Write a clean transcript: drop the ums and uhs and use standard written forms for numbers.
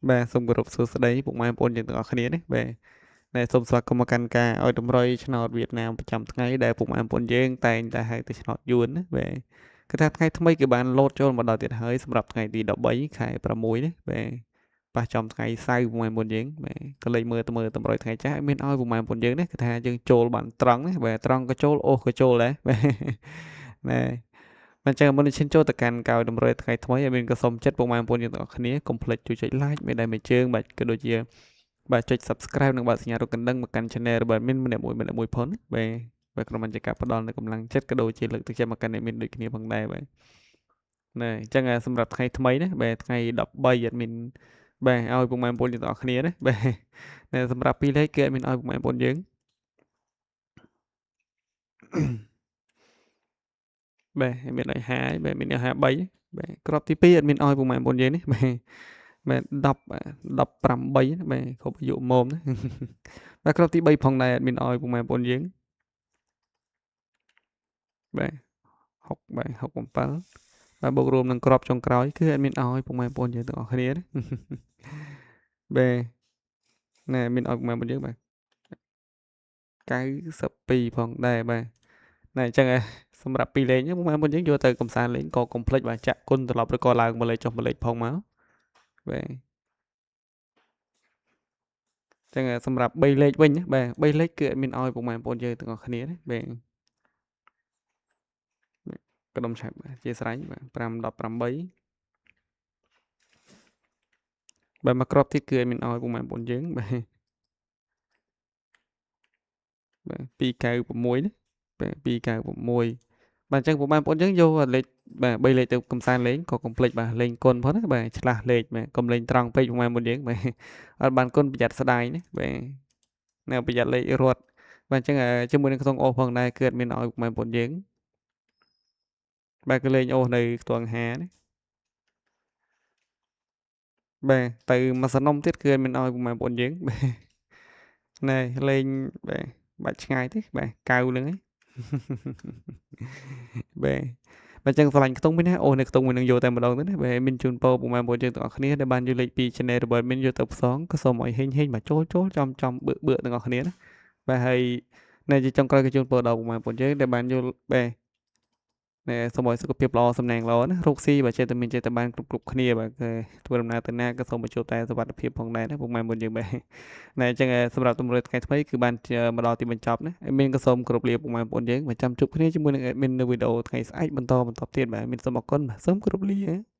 បាទសូមគោរពសួស្តីពុកម៉ែបងប្អូនយើងទាំងអស់គ្នាណាបាទដែលសូមស្វាគមន៍មកកាន់ការឲ្យតម្រុយឆ្នោតវៀតណាមប្រចាំថ្ងៃដែលពុកម៉ែបងប្អូនយើងតែងតែហៅទៅឆ្នោតយួនណាបាទគឺថាថ្ងៃថ្មីគឺបានលោតចូលមកដល់ទៀតហើយសម្រាប់ថ្ងៃទី13ខែ6ណាបាទប៉ះចំថ្ងៃសៅរ៍ពុកម៉ែបងប្អូនយើងបាទក៏លេខមើលទៅមើលតម្រុយថ្ងៃចាស់មានឲ្យពុកម៉ែបងប្អូនយើងណាគឺថាយើងចូលបានត្រង់ណាបាទត្រង់ក៏ចូលអូសក៏ចូលដែរបាទណែបាទចឹងមុននឹងឈានចូលទៅកាន់កោយតម្រុយថ្ងៃថ្មីឲ្យមានក៏សូមចិត្តពុកម៉ែបងប្អូនយើងទាំងអស់គ្នាកុំភ្លេចជួយចុច like មេដៃមេជើងបាទក៏ដូចជាបាទចុច Subscribe និងបើកសញ្ញារូបកណ្ដឹងមកកាន់ Channel របស់ admin ម្នាក់មួយម្នាក់មួយផងបាទបាទក្រុមបញ្ជាការផ្ដល់នូវកម្លាំងចិត្តក៏ដូចជាលើកទឹកចិត្តមកកាន់ admin ដូចគ្នាផងដែរបាទណែអញ្ចឹងសម្រាប់ថ្ងៃថ្មីណាបាទថ្ងៃ13 admin បាទឲ្យពុកម៉ែបងប្អូនយើងទាំងអស់គ្នាណាបាទណែសម្រាប់ពីរលេខគឺ admin ឲ្យពុកម៉ែបងប្អូនយើងបាទមានឲ្យ50បាទមានឲ្យ53បាទក្របទី2 admin ឲ្យពុកម៉ែបងប្អូនយើងនេះបាទបាទ10 18បាទគ្រប់អាយុមុំណាបាទក្របទី3ផងដែរ admin ឲ្យពុកម៉ែបងប្អូនយើងបាទ6បាទ67បាទបូករួមនឹងក្របចុងក្រោយគឺ admin ឲ្យពុកម៉ែបងប្អូនយើងទាំងអស់គ្នាណាបាទណែមានឲ្យពុកម៉ែបងប្អូនយើងបាទ92ផងដែរបាទណែអញ្ចឹងសម្រាប់ពីរលេខហ្នឹងពុកម៉ែបងប្អូនយើងយកទៅកំសាន្តលេងក៏កុំភ្លេចបាទចាក់គុណត្រឡប់ឬក៏ឡើងមួយលេខចុះមួយលេខផងមកបាទចឹងសម្រាប់3លេខវិញបាទ3លេខគឺអត់មានឲ្យពុកម៉ែបងប្អូនយើងទាំងអស់គ្នាណាបាទកុំឆាប់បាទជាស្រេចបាទ5 18បាទមកក្របទៀតគឺអត់មានឲ្យពុកម៉ែបងប្អូនយើងបាទបាទ296ណាបាទ296បាទអញ្ចឹងពុកម៉ែបងប្អូនយើងយកលេខបាទ3លេខទៅកំសាន្តលេងក៏កុំភ្លេចបាទលេងគុណផងណាបាទឆ្លាស់លេខបាទកុំលេងត្រង់ពេកពុកម៉ែបងប្អូនយើងបាទអត់បានគុណប្រយ័ត្នស្ដាយណាបាទនៅប្រយ័ត្នលេខរត់បាទអញ្ចឹងជាមួយនឹងខ្ទង់អូសផងដែរគឺអត់មានឲ្យពុកម៉ែបងប្អូនយើងបាទគឺលេងអូសនៅខ្ទង់5ណាបាទទៅមួយសនំទៀតគឺអត់មានឲ្យពុកម៉ែបងប្អូនយើងបាទណែលេងបាទបាច់ឆ្ងាយទេបាទកៅហ្នឹងឯងបាទបាទចឹងស្រឡាញ់ខ្ទង់មួយណាអូនៅខ្ទង់មួយនឹងយកតែម្ដងទៅណាបាទមានជូនពរពុកម៉ែបងប្អូនយើងទាំងអស់គ្នាដែលបានយកលេខពី Channel របស់មានយកទៅផ្សងក៏សូមឲ្យហេងហេងបាទចូលចូលចំចំបឺបឺទាំងអស់គ្នាណាបាទហើយនៅជាចុងក្រោយក៏ជូនពរដល់ពុកម៉ែបងប្អូនយើងដែលបានយកបាទណែសូមឲ្យសុខភាពល្អសំណាងល្អណារកស៊ីបាទចេះតែមានចេះតែបានគ្រប់គ្រប់គ្នាបាទគឺធ្វើដំណើរទៅណាក៏សូមឲ្យជួបតែសុវត្ថិភាពផងដែរណាពុកម៉ែបងប្អូនយើងបាទណែអញ្ចឹងសម្រាប់តម្រុយថ្ងៃថ្មីគឺបានមកដល់ទីបញ្ចប់ណា admin ក៏សូមគោរពលាពុកម៉ែបងប្អូនយើងបាទចាំជួបគ្នាជាមួយនឹង admin នៅវីដេអូថ្ងៃស្អែកបន្តបន្តទៀតបាទមានសូមអរគុណបាទសូមគោរពលា។